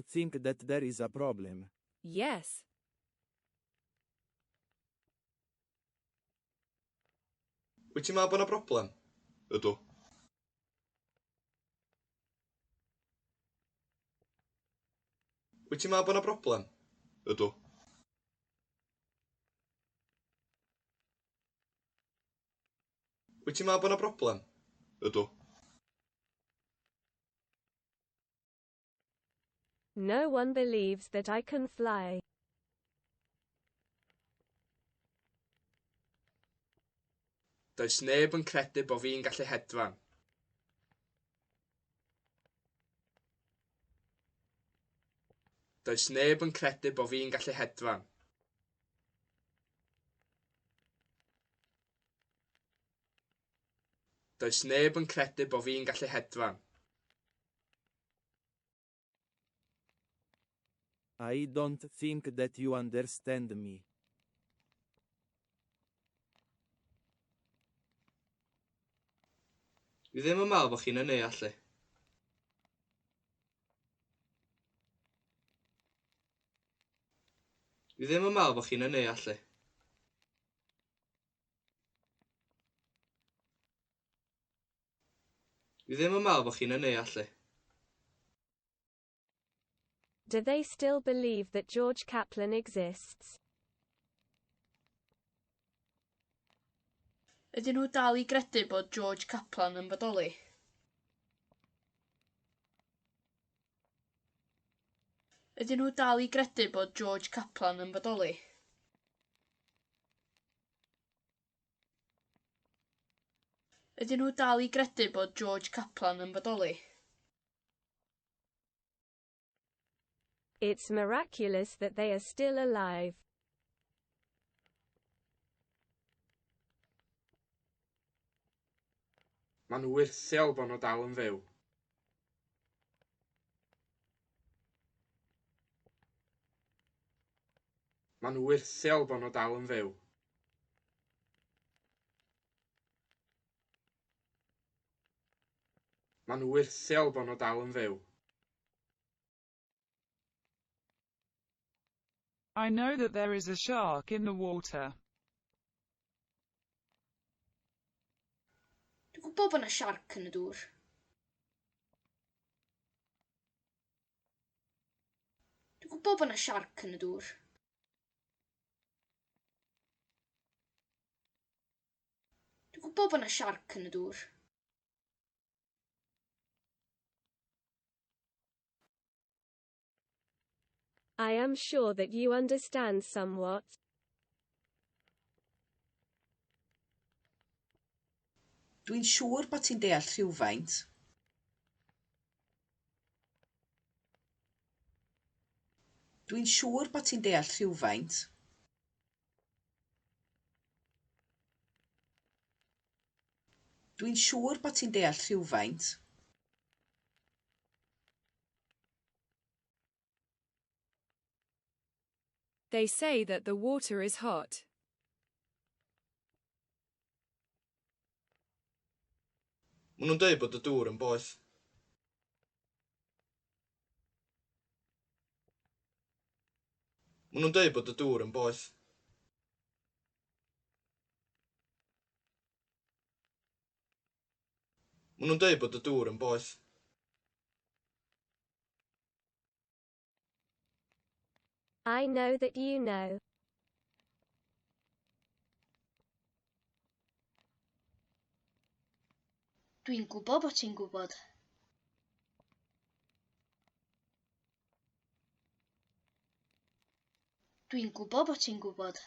you think that there is a problem? Yes. Wyt ti'n meddwl bod 'na broblem? Ydw. Wyt ti'n meddwl bod 'na broblem? Ydw. Wyt ti'n meddwl bod 'na broblem? Ydw. No one believes that I can fly. Does neb yn credu bo fi'n gallu hedfan. Does neb yn credu bo fi'n gallu hedfan. Does neb yn credu bo fi'n gallu hedfan. I don't think that you understand me. Dwi ddim yn meddwl bod chi'n 'y neall i. Dwi ddim yn meddwl bod chi'n 'y neall i. Dwi ddim yn meddwl bod chi'n 'y neall i. Do they still believe that George Kaplan exists? Ydyn nhw dal i gredu bod George Kaplan yn bodoli? Ydyn nhw dal i gredu bod George Kaplan yn bodoli? Ydyn nhw dal i gredu bod George Kaplan yn bodoli? It's miraculous that they are still alive. Mae'n wyrthiol bod nhw dal yn fyw. Mae'n wyrthiol bod nhw dal yn fyw. Mae'n wyrthiol bod nhw dal yn fyw. I know that there is a shark in the water. Dwi'n gwybod bod 'na siarc yn y dŵr. Dwi'n gwybod bod 'na siarc yn y dŵr. Dwi'n gwybod bod 'na siarc yn y dŵr. I am sure that you understand somewhat. Dwi'n siŵr bod ti'n deall rhywfaint. Dwi'n siŵr bod ti'n deall rhywfaint. Dwi'n siŵr bod ti'n deall rhywfaint. They say that the water is hot. Maen nhw'n dweud bod y dŵr yn boeth. Maen nhw'n dweud bod y dŵr yn boeth. Maen nhw'n dweud bod y dŵr yn boeth. I know that you know. Dwi'n gwybod bod ti'n gwybod. Dwi'n gwybod bod ti'n gwybod.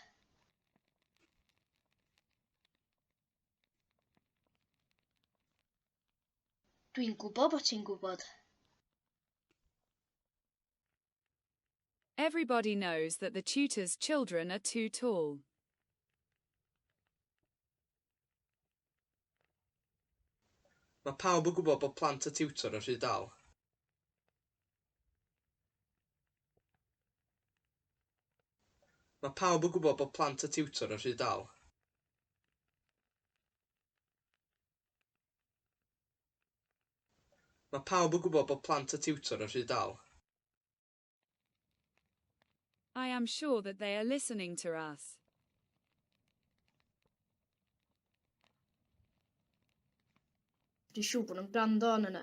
Dwi'n gwybod bod ti'n gwybod. Everybody knows that the tutor's children are too tall. Mae pawb yn gwybod bod plant y tiwtor yn rhy dal. Mae pawb yn gwybod bod plant y tiwtor yn rhy dal. Mae pawb yn gwybod bod plant y tiwtor yn rhy dal. I am sure that they are listening to us. Dwi'n siŵr bod nhw'n gwrando arnon ni.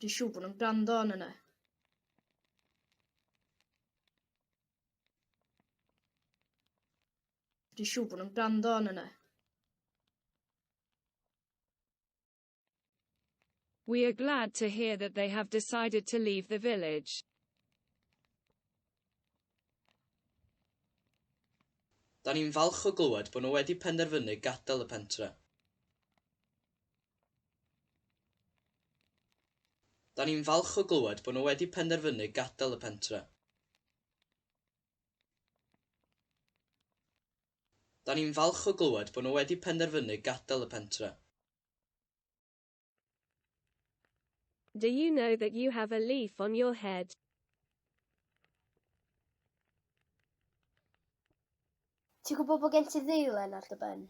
Dwi'n siŵr bod nhw'n gwrando arnon ni. Dwi'n siŵr bod nhw'n gwrando arnon ni. We are glad to hear that they have decided to leave the village. Da ni'n falch o glywed bod nhw wedi penderfynu gadael y pentre. Da ni'n falch o glywed bod nhw wedi penderfynu gadael y pentre. Da ni'n falch o glywed bod nhw wedi penderfynu gadael y pentre. Do you know that you have a leaf on your head? Ti'n gwybod bod gen ti ddeilen ar dy ben?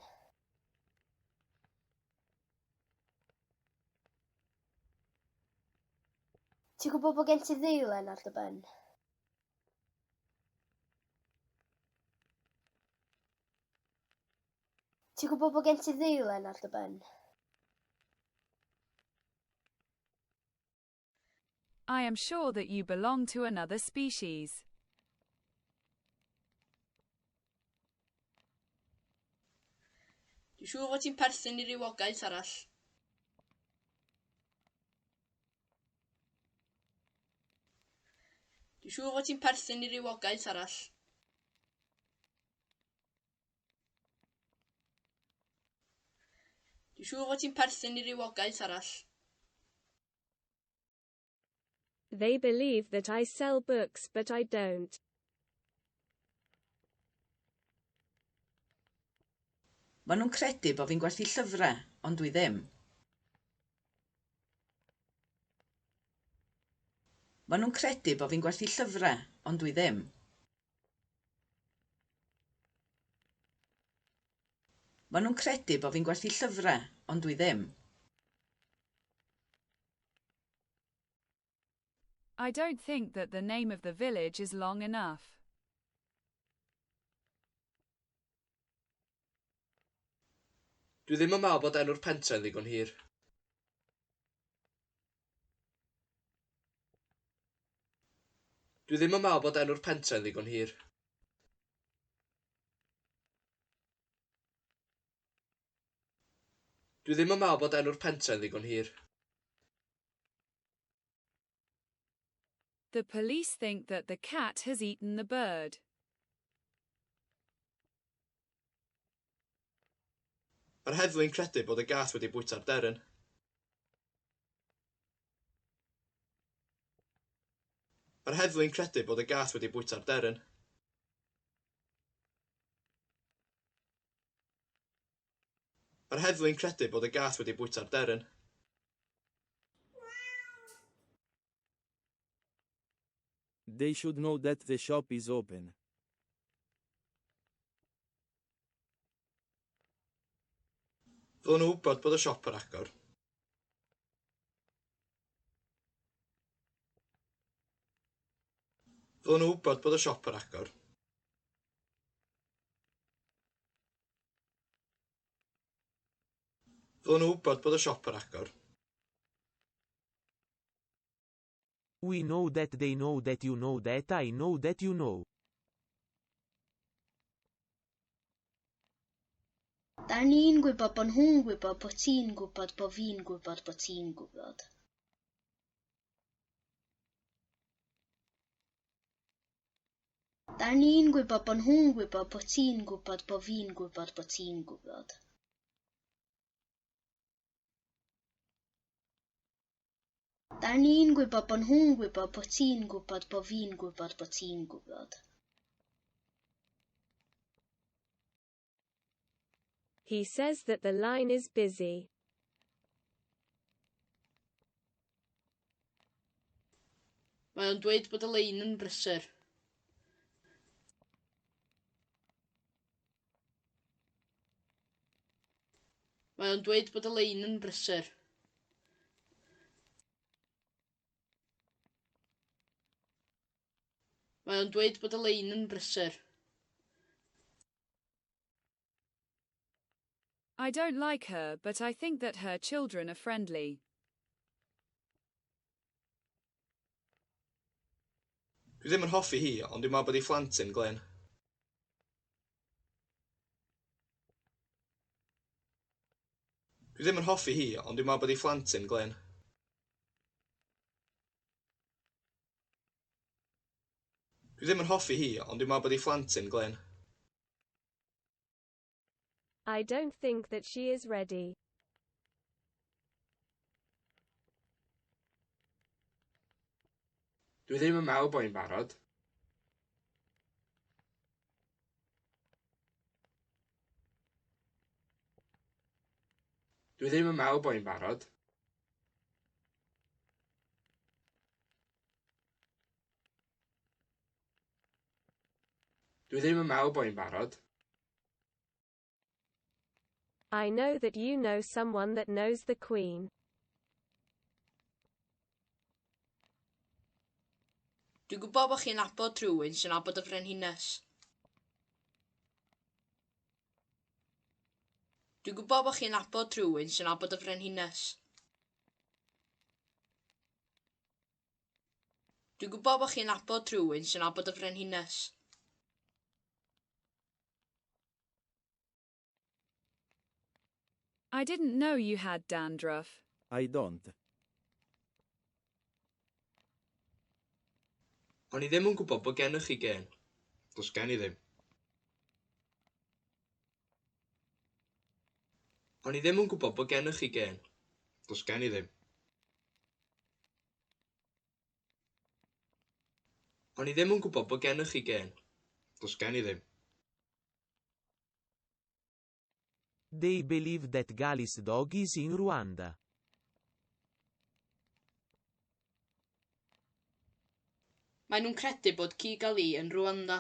Ti'n gwybod bod gen ti ddeilen ar dy ben? Ti'n gwybod bod gen ti ddeilen ar dy ben? I am sure that you belong to another species. Dwi'n siŵr fod ti'n perthyn i rywogaeth arall. Dwi'n siŵr fod ti'n perthyn i rywogaeth arall. Dwi'n siŵr fod ti'n perthyn i rywogaeth arall. They believe that I sell books but I don't. Maen nhw'n credu bod fi'n gwerthu llyfrau, ond dwi ddim. Maen nhw'n credu bod fi'n gwerthu llyfrau, ond dwi ddim. Maen nhw'n credu bod fi'n gwerthu llyfrau, ond dwi ddim. I don't think that the name of the village is long enough. Dwi ddim yn meddwl bod enw'r pentre'n ddigon hir. Dwi ddim yn meddwl bod enw'r pentre'n ddigon hir. Dwi ddim yn meddwl bod enw'r pentre'n ddigon hir. The police think that the cat has eaten the bird. Mae'r heddlu'n credu bod y gath wedi bwyta'r deryn. Mae'r heddlu'n credu bod y gath wedi bwyta'r deryn. Mae'r heddlu'n credu bod y gath wedi bwyta'r deryn. They should know that the shop is open. Ddylen nhw wybod bod y siop ar agor. Ddylen nhw wybod bod y siop ar agor. Ddylen nhw wybod bod y siop ar agor. We know that they know that you know that I know that you know. Da ni'n gwybod bod nhw'n gwybod bod ti'n gwybod bod fi'n gwybod bod ti'n gwybod. Da ni'n gwybod bod nhw'n gwybod bod ti'n gwybod bod fi'n gwybod bod ti'n gwybod. Da ni'n gwybod bod nhw'n gwybod bod ti'n gwybod bod fi'n gwybod bod ti'n gwybod. He says that the line is busy. Mae o'n dweud bod y lein yn brysur. Mae o'n dweud bod y lein yn brysur. Mae o'n dweud bod y lein yn brysur. I don't like her, but I think that her children are friendly. Dwi ddim yn hoffi hi, ond dwi'n meddwl bod ei phlant hi'n glên. Dwi ddim yn hoffi hi, ond dwi'n meddwl bod ei phlant hi'n glên. Dwi ddim yn hoffi hi, ond dwi'n meddwl bod ei phlant hi'n glên. I don't think that she is ready. Dwi ddim yn meddwl bod hi'n barod. Dwi ddim yn meddwl bod hi'n barod. Dwi ddim yn meddwl bod hi'n barod. I know that you know someone that knows the Queen. Dwi'n gwybod bod chi'n nabod rhywun sy'n nabod y Frenhines. Dwi'n gwybod bod chi'n nabod rhywun sy'n nabod y Frenhines. Dwi'n gwybod bod chi'n nabod rhywun sy'n nabod y Frenhines. I didn't know you had dandruff. I don't. O'n i ddim yn gwybod bod gennych chi gên. Does gen i ddim. O'n i ddim yn gwybod bod gennych chi gên. Does gen i ddim. O'n i ddim yn gwybod bod gennych chi gên. Does gen i ddim. They believe that Gali's dog is in Rwanda. Maen nhw'n credu bod Kigali yn Rwanda.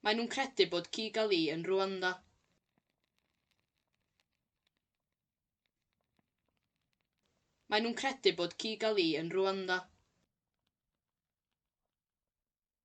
Maen nhw'n credu bod Kigali yn Rwanda. Maen nhw'n credu bod Kigali yn Rwanda.